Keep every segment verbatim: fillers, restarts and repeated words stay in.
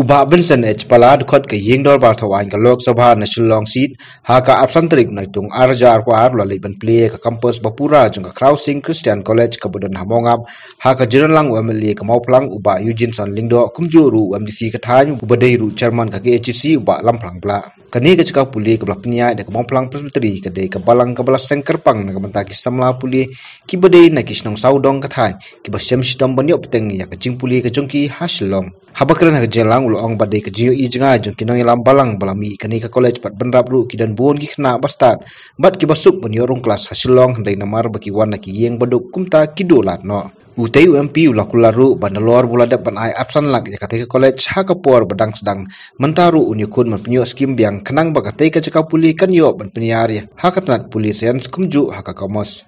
Bah Vincent H Pala, dkhot ka ïing dorbar thaw aiñ ka Lok Sabha na Shillong Seat, ha ka arphew san tarik Naitung ar hajar arphew ar, u la leit ban plie ïa ka campus ba pura jong ka Khraw Sing Christian College kaba don ha Mawngap, ha ka jingdon lang u M L A ka Mawphlang u Bah Eugene San Lyngdoh, kumjuh ruh u M D C ka thaiñ uba dei ruh chairman ka K H A D C u Bah Lamphlang Blah. Kane ka jaka pule kaba la pynïaid da ka Mawphlang Presbytery ka dei ka balang kaba la seng kyrpang na ka bynta ki samla pule kiba dei na ki shnong sawdong ka thaiñ kiba shem shitom ban ïoh bteng ïa ka jingpule ka jong ki ha Shillong. Haba kren ha ka jingïalang u la ong ba dei ka jingïohi jngai jong ki nongïalam balang ba la mih kane ka college bad bynrap ruh ki don bun ki khynnah ba stad bad kiba suk ban ïoh rung klas ha Shillong, hynrei namar ba ki wan na ki ïing ba duk kumta ki duh lad noh. Utei u M P u la kular ruh ba nalor ba u la dep ban ai arphew san lak ïa katei ka college ha ka por ba dang sdang, mynta ruh un ïakhun ban pynïoh skim biang khnang ba katei ka jaka pule kan ïoh ban pynïar ïa ha ka tnat pule science kumjuh ha ka commerce.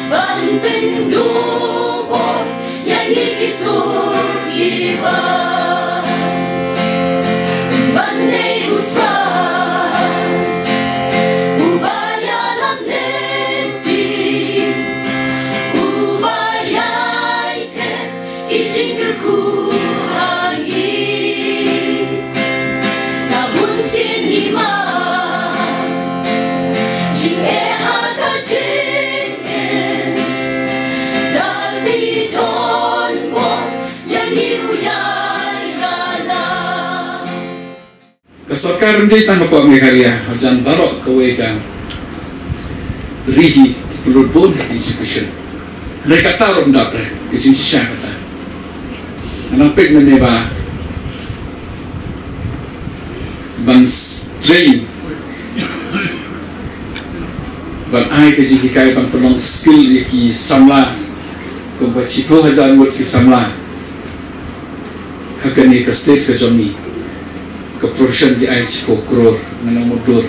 Ban pynduh bor ïa ngi ki tur ki ba ban dei u Trai uba ïalam lynti, uba ïai thep ki jingkyrkhu ha ngi. Na bun sien ngi mad jingeh ha ka jingim, da dei don bor ïa ngi u ïalam. Ka sorkar ym dei tang hapoh Meghalaya, hajan baroh kawei ka ri hi ki pynlut bun ha ka education. Hynrei kata ruh ym dap re, ka jingshisha kata. Nga nang peit mynne ba ban s-, train, ban ai ka jinghikai, ban pynlong skill ïa ki samla, kumba shiphew hajar ngut ki samla ha kane ka state ka jong ngi. Ka profession ki ai shiphew klur, nga nang mutdur.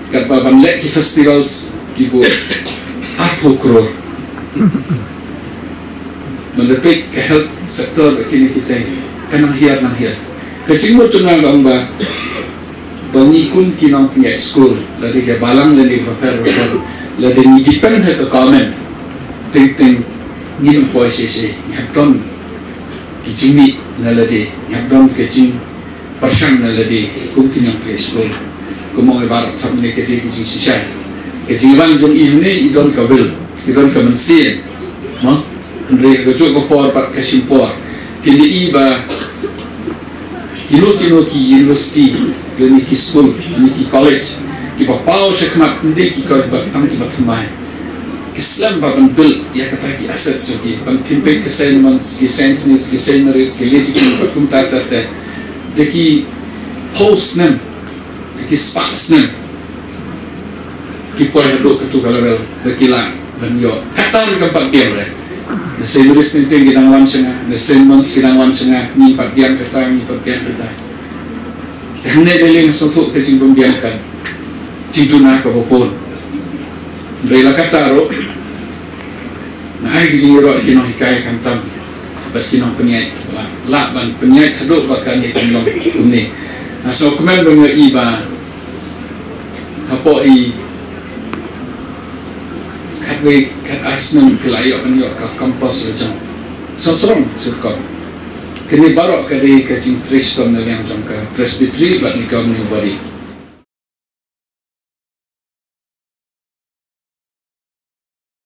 Katba ban leh ki festivals ki buh arphew klur. Ban da peit ka health sector ba kine kita ka nang hiar nang hiar. Ka jingmut jong nga ka ong ba, ba ngi kum ki nongpynïaid skul, lada ka balang lada ka bapher bapher, lada ngi depend ha ka government, teng teng ngin poi shisha, ngi hap don ki jingmih na lade, ngi hap don ka jing pyrshang na lade kum ki nongpynïaid skul. Kumno i baroh thap ne ka dei ka jingshisha. Ka jingrang jong i hangne i don ka will, i don ka mynsiem. Mo? Hynrei ha kajuh ka por bad ka shim por, kin ïohi ba kino kino ki university, lane ki skul, lane ki college, kiba paw sha khmat, ym dei ki koit ba tang kiba thymmai. Ki slem ba ban build ïa kata ki assets jong ki, ban pynpeit ki Saint Mons, ki Saint Denis, ki Saint Mary's, ki Lady Queen, bad kumta ter ter. Da ki phew snem, da ki spah snem ki poi haduh kato ka level ba ki lah ban ïoh. Kata ruh kam pat biang re. Na Saint Mary's teng teng ki dang wan sha nga, na Saint Mons ki dang wan sha nga, ngim pat biang kata, ngim pat biang kata. Te hangne dei lei nga sngewthuh ka jingbym biang ka jingduna kaba bun. Hynrei la katta ruh, nga ai ka jingïaroh ïa ki nonghikai khamtam bad ki nongpynïaid kiba lah, lah ban pynïaid haduh ba kane kan long kumne. Nga sngewkmen ban ïohi ba hapoh i khatwei khatar snem ki la ïoh ban ïoh ka campus la jong. Sngewsarong syrkom. Kane baroh ka dei ka jingtrei shitom na liang jong ka Presbytery bad na ka governing body.